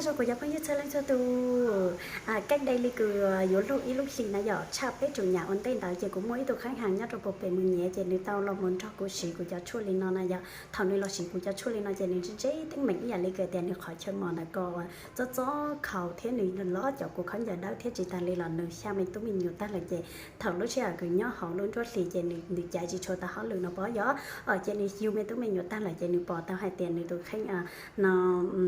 Rau kuv cov phooj ywg txhua leej txhua tus, keeb dai li kws yuav luag ib lub hlis na yom, tshaj peb tug nyam ua ntej ntawd ces kuv muaj ib tug kheeb has nyob rau puag pem Mus Nyiav ces nws tau los mus nrog kuv siv kuv cov tshuaj li no na yom. Thaum nws los siv kuv cov tshuaj li no ces nws ntse teeb meem ib yam li kws tias nws qhov chaw mos ntawm ko uas txob txob khaus thiab nws los cov kuv khaub ncaws dawb thiab tsis tas li los nws xya me tub me nyuam tag lawm ces thaum lub sij hawm kws nyob hauv lub nruab hlis ces nws caiv tsis tshua tau hauj lwm no pom yom. Ces nws yug me tub me nyuam tag lawm ces nws pom tau hais tias nws tus kheej no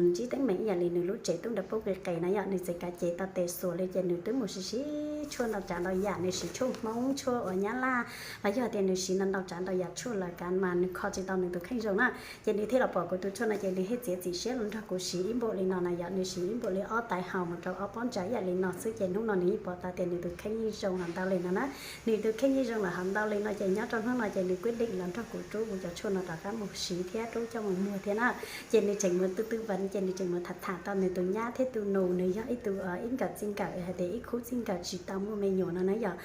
ntsib teeb meem ib yam li nws lub tsev tub nrag pub qis qes na yom, nws txawm kav cev tau tes xuas li ces nws twb mus siv siv tshuaj ntau tsav ntau yam, nws siv tshuaj Hmoob tshuaj uas Nyab Laj los yog tias nws siv ntau ntau tsav ntau yam tshuaj lawm kav mas nws kho tsis tau nws tus kheej zoo na. Ces nws thiaj los pom kuv tus tshuaj no ces nws thiaj txiav txim siab los nrog kuv siv ib npaum li no na yom, nws siv ib npaum li ob tais haus mus rau ob pob ntsa ib yam li no xwb ces hnub no nws yeej pom tau tias nws tus kheej yeej zoo los ntau li no na. Nws tus kheej yeej zoo los hov ntau li no ces nyob rau hnub no ces nws kuj deem los nrog kuv rub kuv cov tshuaj no rov qab mus siv thiab rub coj mus muag thiab na. Ces nws tseem mus tu tu vas ces nws tseem mus tham tham tau nws tus nyab thiab tus nus, nws yog ib tug ib nkawm txij nkawm hais tias ib khub txij nkawm tsis tau muaj me nyuam no na yom.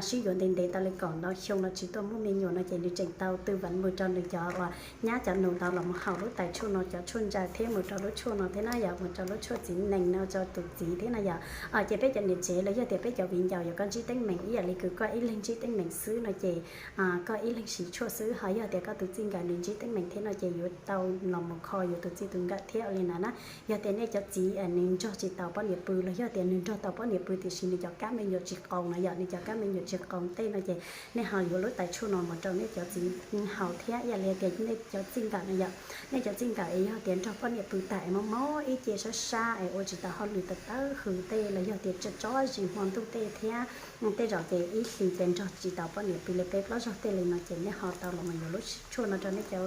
Sib yuav ntev ntev tau li kaum ntau xyoo los tsis tuaj muaj me nyuam no ces nws tseem tau tu vas mus rau nws cov uas nyab cov nus tau los mus haus lub tais tshuaj no cov tshuaj ntsaws thiab mus rau lub tshuaj no thiab na yom, mus rau lub tshuaj txiv nees no rau tus txiv thiab na yom. Ces peb cov niam tsev los yog tias peb cov viv ncaus yog koj ntsib teeb meem ib yam li kws koj ib leeg ntsib teeb meem xwb no ces koj ib leeg siv tshuaj xwb, ho yog tias koj tus txij nkawm nws ntsib teeb meem thiab no ces yuav tau los mus kho yuav tus txij tus nkawm thiab li na na. Yog tias nej cov txiv nws nrog tsis tau poj niam pw los yog tias nws nrog tau poj niam pw tiam sis nws cov kab me nyuam tsis qaus no yom, nws cov kab me nyuam tsis qaus tej no ces nej ho yuav lub tais tshuaj no mus rau nej cov txiv haus thiab ib yam li tias nej cov txij nkawm no yom. Nej cov txij nkawm es yog tias nrog poj niam pw tas es mob mob ib ce sab sab es ua tsis tau hauj lwm tawv tawb hws tej los yog tias tso tsob zis hmo ntuj tej thiab tej zaum ces ib hlis ces nrog tsis tau poj niam pw li peb plaub zaug tej li no ces nej ho tau los mus yuav lub tshuaj no rau nej cov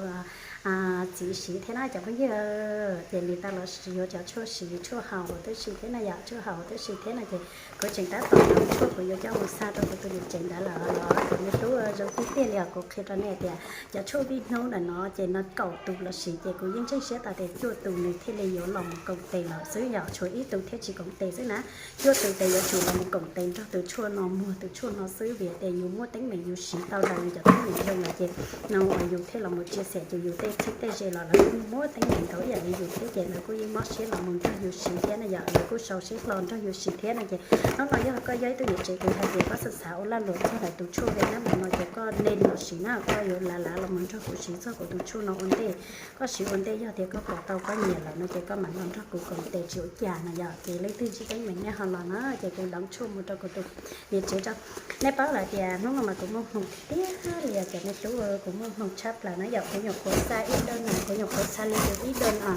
txiv siv thiab na cov phooj ywg. Ces nws tau los yuav cov tshuaj siv tshuaj haus huv tib si thiab na yom, tshuaj haus huv tib si thiab no ces kuv tseem tab tom yuav tshuaj kuv yuav coj mus xa rau kuv tus niam tsev ntawd lawm los kuv niam tub zoo tiag tiag li os. Kuv qhia rau nej tias cov tshuaj vij hnub ntawm no ces no kaum tus los siv ces kuv yeej ntseeg siab tas tias cuaj tus nws thiaj li yuav los mus koom tes lawm xwb yom, tshuav ib tug thiaj tsis koom tes xwb na. Cuaj tus ces yuav tsum los mus koom tes nrog tus tshuaj no muag tus tshuaj no xwb vim tias yus muaj teeb meem yus siv tau daws yus cov teeb meem zoo lawm ces no uas yus thiaj los mus tsia xam ces yus tej txheeb tej ze los lawv kuj muaj teeb meem nkaus ib yam li yus thiab ces lawv kuj yeej mob siab los mus nrog yus siv thiab na yom, lawv kuj sau siab hlo nrog yus siv thiab no ces hnub no yog koj yog ib tug niam tsev kuv hais tias koj xav xav ua lag luam txog ntawm tus tshuaj Vietnam ntawm no ces koj nej los siv na, koj yuav lav lav los mus nrog kuv siv txog kuv tus tshuaj no ua ntej. Koj siv ua ntej yog tias koj pom tau koj nyiam lawm no ces koj mam los nrog kuv koom tes tsis ua cas na yom. Ces leej twg ntsib teeb meem nej ho los na ces kuv doov tshuaj mus rau kuv tus niam tsev rau. Nej paub lawm tias hnub no mas kuv muaj hmoo tiag li os cov me tub, kuv muaj hmoo tshaj plaws na yom. Kuv nyuam qhuav xa ib dawj na, kuv nyuam qhuav xa li tus ib dawj no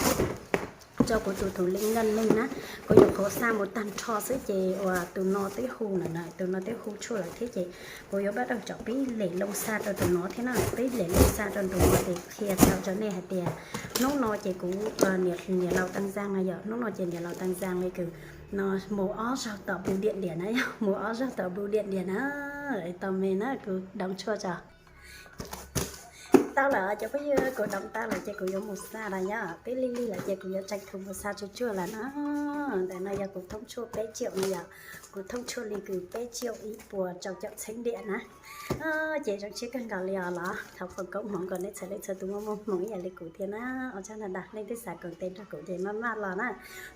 rau kuv tus thum li nkaj neeg na. Kuv nyuam qhuav xa mus tag nrho xwb ces uas tus no twb hu lawm na, tus no twb hu tshuaj lawm thiab ces kuv yuav npaj rau tsom pib lem loo xa rau tus no thiab na, pib lem loo xa rau tus no ces qhia tau rau nej hais tias hnub no ces kuv niam laus Tag Zag no yom, hnub no ces niam laus Tag Zag li kws no mus ob zaug tom Bus Điện Điển na yom, mus ob zaug tom Bus Điện Điển na. Tau me na, kuv doov tshuaj tso. Tau lawm cov phooj ywg, kuv doov tau lawm ces kuv yuav mus xa lawm yom, peb lig lig lawm ces kuv yuav tseem tus mus xa tsuag tsuag lawm na. Ntawm no yog kuv thoob tshuaj peb triệu no yom, kuv thoob tshuaj li kws peb triệu ib puas rau caum txheeb điện na. Ces zoo siab kawg nkaus li os los thov foom koob hmoov kom nej txhua leej txhua tus muaj muaj hmoov ib yam li kuv thiab na. Ua tsaug ntau ntau, leej twg xav koom tes nrog kuv ces maj maj los na,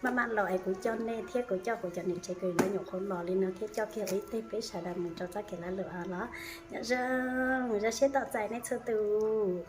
maj maj los es kuv coj nej thiab kuv coj kuv cov niam tsev kws lawv nyuam qhuav los li no thiab coj kiag ib teg peb sawv daws mus rau txoj kev lag luam os los. Nyob zoo, zoo siab tos txais nej txhua tus.